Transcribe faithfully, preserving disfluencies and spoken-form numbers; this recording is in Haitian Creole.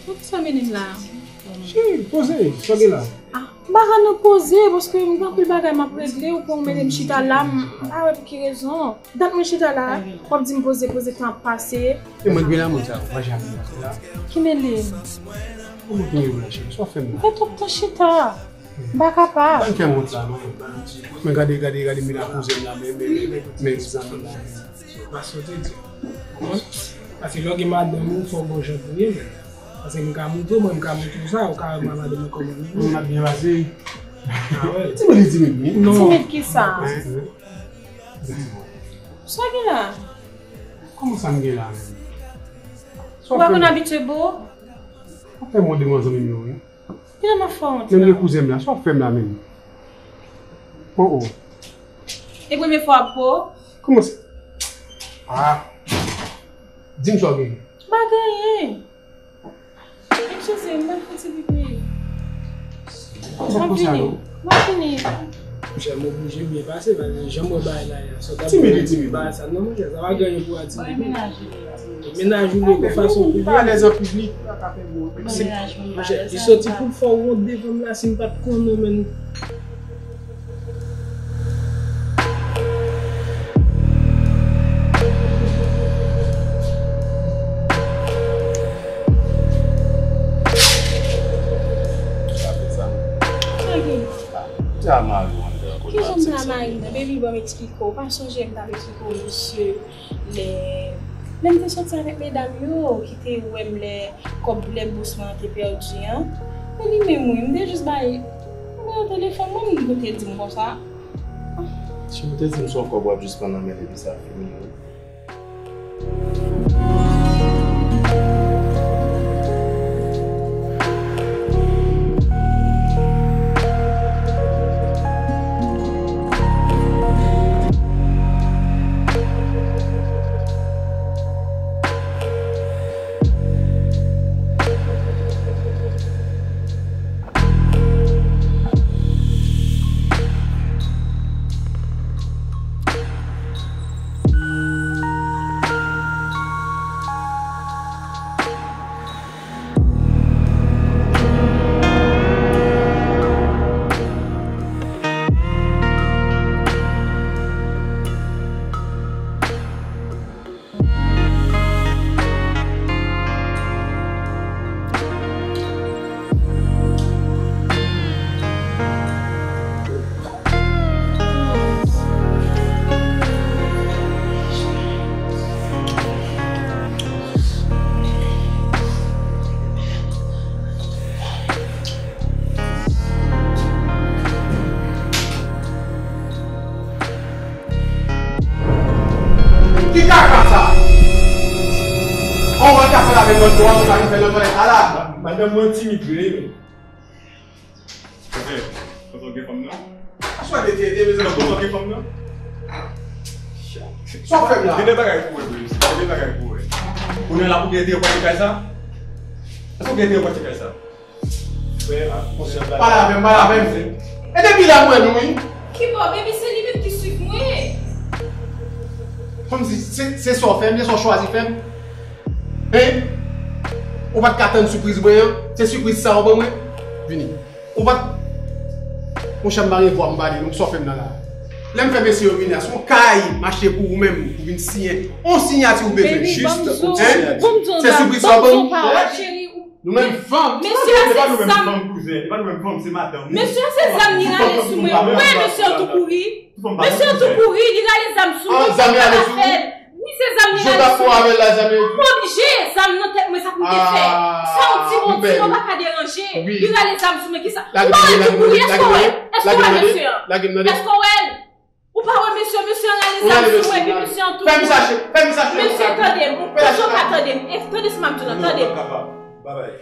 Ou ki sa mennen m la? Cheri, poze, sa w gen la? Ah, m pa ka nan poze, paske m gen anpil bagay m ap regle, ou pran w mennen m chita la, m pa wè pou ki rezon. Dat mwen chita la, w ap di m poze, poze, tan ap pase. E mwen gen la, mwen sa, w pa janm la. Ki mele m? Kòman ki mele w la, cheri? Sa w fè m la? M fè twòp tan chita. M pa kapab. Pa n fè m wont la, non. Men gade, gade, gade, men la kouzen m la, men, men, men, men, men, zanmi m la. Paske w te di. Konprann? Paske lè w gen madanm ou, fò w gon jan pou ye, men. Paske m ka montre w, mwen, m ka montre w sa, ou ka wè mwen madanm mwen kòman li ye. Mwen ap byen pase. Ah, wè. Timid li timid, wi. Non. Timid ki sa? Hein? Sa gen la? Kòman sa m gen la, menm? Ou pa konn abitye bo? Ou fè m wont devan zanmi m yo, wi. Kilè m ap fè w wont la? Menm le kouzen m la, sa w ap fè m la menm? Oh, oh. E premye fwa w ap po? Kòman se? Ah. Di m sa w gen. M pa gen anyen. Eskize m, m pral fè ti pipi. M ap vini. M ap vini. Monchè, m oblije byen pase, paske jan m wè bagay la ye a, sa w t ap di la, timid, timid. Bagay sa, non, monchè, sa pa gen anyen pou w di. Mennaj ou li ye, yon fason pou li alèz an piblik. Monchè, li soti pou l fè w wont devan m la, si m pa t konnen w menm. Sa fè sa. Sa gen? Ou te al mare w anndan, kote m ap sèk sa. Ki jan m ta mare m nan? Baby, ban m eksplike w. Ou pa sonje m t ap eksplike w, mesye. Lè, lè m te soti avèk medam yo, ki te wè m lè kòb lè bòs mwen an te pèdi an, e li menm wi, m te jis bay, m bay yo telefòn mwen, m te di m konsa. Si w te di m se yon kòb w ap jis pran nan men l epi sa fini wi. Ki kaka sa? An w al ka fè l avèk lòt bò a, ou ka vin fè nan twalèt la la. Madanm mwen timid vre wi. Kote, kote w gen fanm nan? Aswè de te ede mezanmi. Kote w gen fanm nan? Sa w fè m la? Gen de bagay pou wè vre, gen de bagay pou wè. Kounye a la pou gen de pòt kay sa? Èske w gen de pòt kay sa? Pale avè m, pale avè m. E depi la m wè nou wi. Ki bò, baby, se li menm ki swiv mwen. Kòmsi se, se sa w fè m, se sa w chwazi fè m. Hein? Ou pa t ka tann sipriz mwen an? Se sipriz sa w ban mwen? Vini. Ou pa t. Monchè, m pa gen vwa m pale, non, sa w fè m nan la. Lè m fè mesye yo vini a, se yon kay m achte pou ou menm, ou vin siyen. On siyati ou bezwen. Baby, jis yon siyati. Hein? Se sipriz sa w ban m? Nou menm fanm. Mesye a se zam. Mesye a se zam li rale sou mwen. Wi, mesye a tou kouri. Mesye a tou kouri, li rale zam sou mwen. Ki sa k ap fè l? Wi, se zam li rale sou mwen. M oblije, zam nan tèt mwen, sa pou m te fè? Sa yon ti mo, ti mo pa ka deranje. Li rale zam sou mwen, ki sa? Ou pa wè l tou kouri, èske w wè? Èske w wè mesye an? Èske w wè l? Ou pa wè mesye, mesye an rale zam sou mwen, epi mesye an tou kouri. Fè m sa, cheri, fè m sa, cheri. Mesye, tande m, ou toujou pa tande m. E, tande sa m ap di w la, tande m. Babay.